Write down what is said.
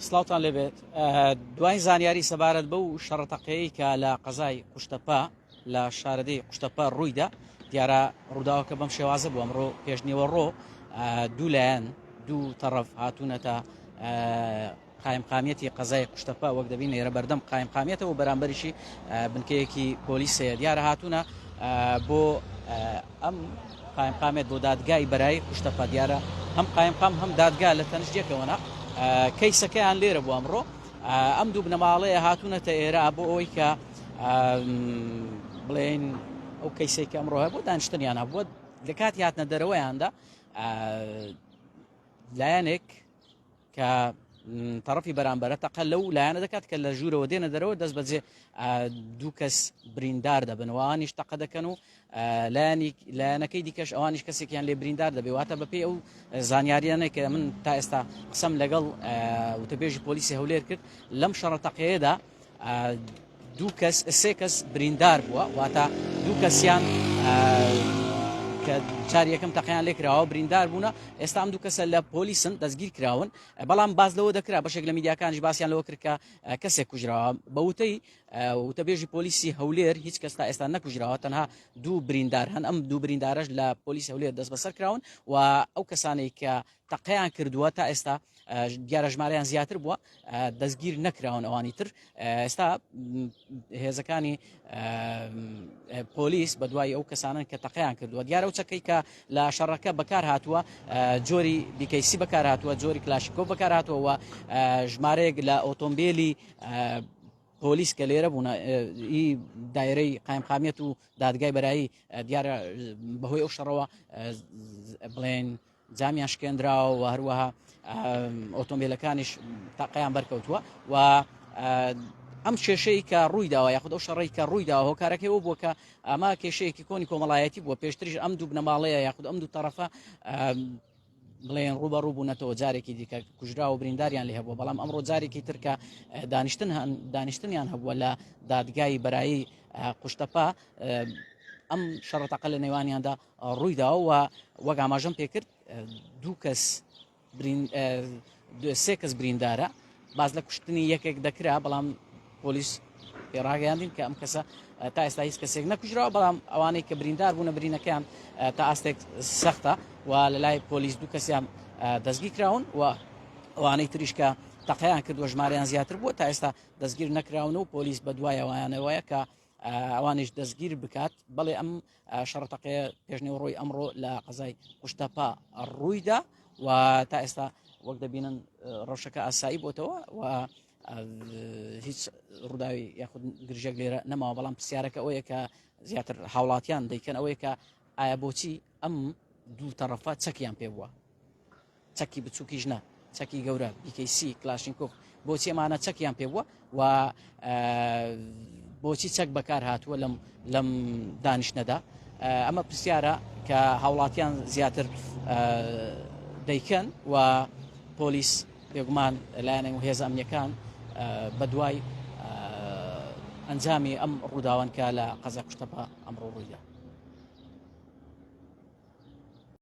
سڵاوتان لێبێت دوای زانیاری سەبارەت بەو شەڕە تەقەیە کە لە قەزای قوشتەپە لە شارەدێی قوشتەپە ڕوویدا دیارە ڕووداوەکە بەم شێوازە بوو ئەمڕۆ پێشنیوەڕۆ دوو لایەن دوو تەڕەف هاتوونەتە قایمقامیەتی قەزای قوشتەپە وەک دەبین لێرە بەردەم قایمقامیەتەوە بەرامبەریشی بنکەیەکی پۆلیس هەیە دیارە هاتوونە بۆ ئەم قایمقامێت بۆ دادگای بەرایی قوشتەپە دیارە هەم قایمقام هەم دادگا لە تەنیشت یەکەوەنە کەیسەکەیان لێرە بوو ئەمڕۆ ئەم دوو بنەماڵەیە هاتوونەتە ئێرە بۆ ئەوەی کە بڵێن ئەو کەیسێک کە ئەمڕۆ هەبوو دانیشتنیان هەبووە لە کاتی هاتنە دەرەوەیاندا لایەنێک کە تەڕەفی بەرامبەرە تەقە لەو لایەنە دەکات کە لە ژوورەوە دێنە دەرەوە دەست بەجێ دوو کەس بریندار دەبن وانیش تەقە دەکەن و لایەنی لایەنەکەی دیکەش ئەوانیش کەسێکیان لێ بریندار دەبێ واتە بەپێی ئەو زانیاریانە کە من تا ئێستا قسەم لەگەڵ وتەبێژی پۆلیسی هەولێر کرد لەم شەڕە تەقەیەدا دوو کەس سێ کەس بریندار بووە واتە دوو کەسیان کە چار یەکەم تەقیان لێکراوە بریندار بوونە ئێستا ئەم دوو کەسە لە پۆلیسن دەستگیر کراون بەڵام باز لەوە دەکرا بەشێک لە میدیاکانیش باسییان لەوە کرد کە کەسێک کوژراوە بەوتەی وتەبێژی پۆلیسی هەولێر هیچ کەس تا ئێستا نەکوژراوە تەنها دوو بریندار هەن ئەم دوو بریندارەش لە پۆلیس هەولێر دەست بەسەر کراون و ئەو کەسانەی کە تەقەیان کردووە تا ئێستا دیارە ژمارەیان زیاتر بووە دەستگیر نەکراون ئەوانی تر ئێستا هێزەکانی پۆلیس بە دوای ئەو کەسانن کە تەقیان کردووە دیارە و چەکەی کە لە شەڕەکە بەکار هاتووە جۆری بیکەیسی بەکار هاتووە جۆری کلاشیکۆ بەکار هاتووە و ژمارەیەک لە ئۆتۆمبیلی پۆلیس کە لێرە بوون ئی دایرەی قایمقامیەت و دادگای بەرایی دیارە بەهۆی ئەو شەڕەوە بڵێن جامیان شکێنراوە و هەروەها ئۆتۆمبیلەکانیش تاقیان بەرکەوتووە و ئەم کێشەی کە ڕووی داوە یاخود ئەو شەڕی کە ڕووی داوە هۆکارەکەی ئەو بووە کە ئەمە کێشەیەکی کۆنی کۆمەڵایەتی بووە پێشتریش ئەم دوو بنەماڵەیە یاخود ئەم دوو تەرەفە بڵێن ڕوبەڕوو بوونەتەوە جارێکی دیکە کوژرا و برینداریان لێ هەبووە بەڵام ئەمڕۆ جارێکی ترکە دانیشتن هەن دانیشتنیان هەبووە لە دادگای بەرایی قوشتەپە ئەم شەڕەتەقە لە نێوانیاندا ڕوویداوە و وەک ئاماژەم پێکرد دوو کەس سێ کەس بریندارە باز لە کوشتنی یەکێک دەکرا بەڵام پۆلیس پێڕاگەیاندین کە ئەم کەسە تا ئێستا هیچ کەسێک نەکوژراوە بەڵام ئەوانەی کە بریندار بوونە برینەکەیان تا ئاستێک سەختە و لە لای پۆلیس دوو کەسیان دەستگیر کراون و ئەوانەی تریش کە تەقیان کردووە ژمارەیان زیاتر بووە تا ئێستا دەستگیر نەکراون و پۆلیس بە دوایەوەیانەوەیە کە ئەوانیش دەستگیر بکات بەڵێ ئەم شەڕە تەقەیە پێشنێوەڕۆی ئەمڕۆ لە قەزای قوشتەپا ڕوویدا و تا ئێستا وەک دەبینن ڕەوشەکە ئاسایی بۆتەوە و هیچ ڕووداوی یاخود گرژێک لێرە نەماوە بەڵام پرسیارەکە ئەوەیە کە زیاتر هاوڵاتیان دەیکەن ئەوەیە کە ئایا بۆچی ئەم دوو تەڕەفە چەکیان پێ بووە چەکی بچووکیش نا چەکی گەورە بیکەیسی کلاشینکۆف بۆچی ئەمانە چەکیان پێ بووە و بۆچی چەک بەکار هاتووە لەم لەم دانیشتنەدا ئەمە پرسیارە کە هاوڵاتیان زیاتر دەیکەن و پۆلیس بێگومان لایەنە و هێزە ئەمنیەکان بە دوای ئەنجامی ئەم ڕووداوان کە لە قەزا قوشتەپە ئەمڕۆ ڕوویدا.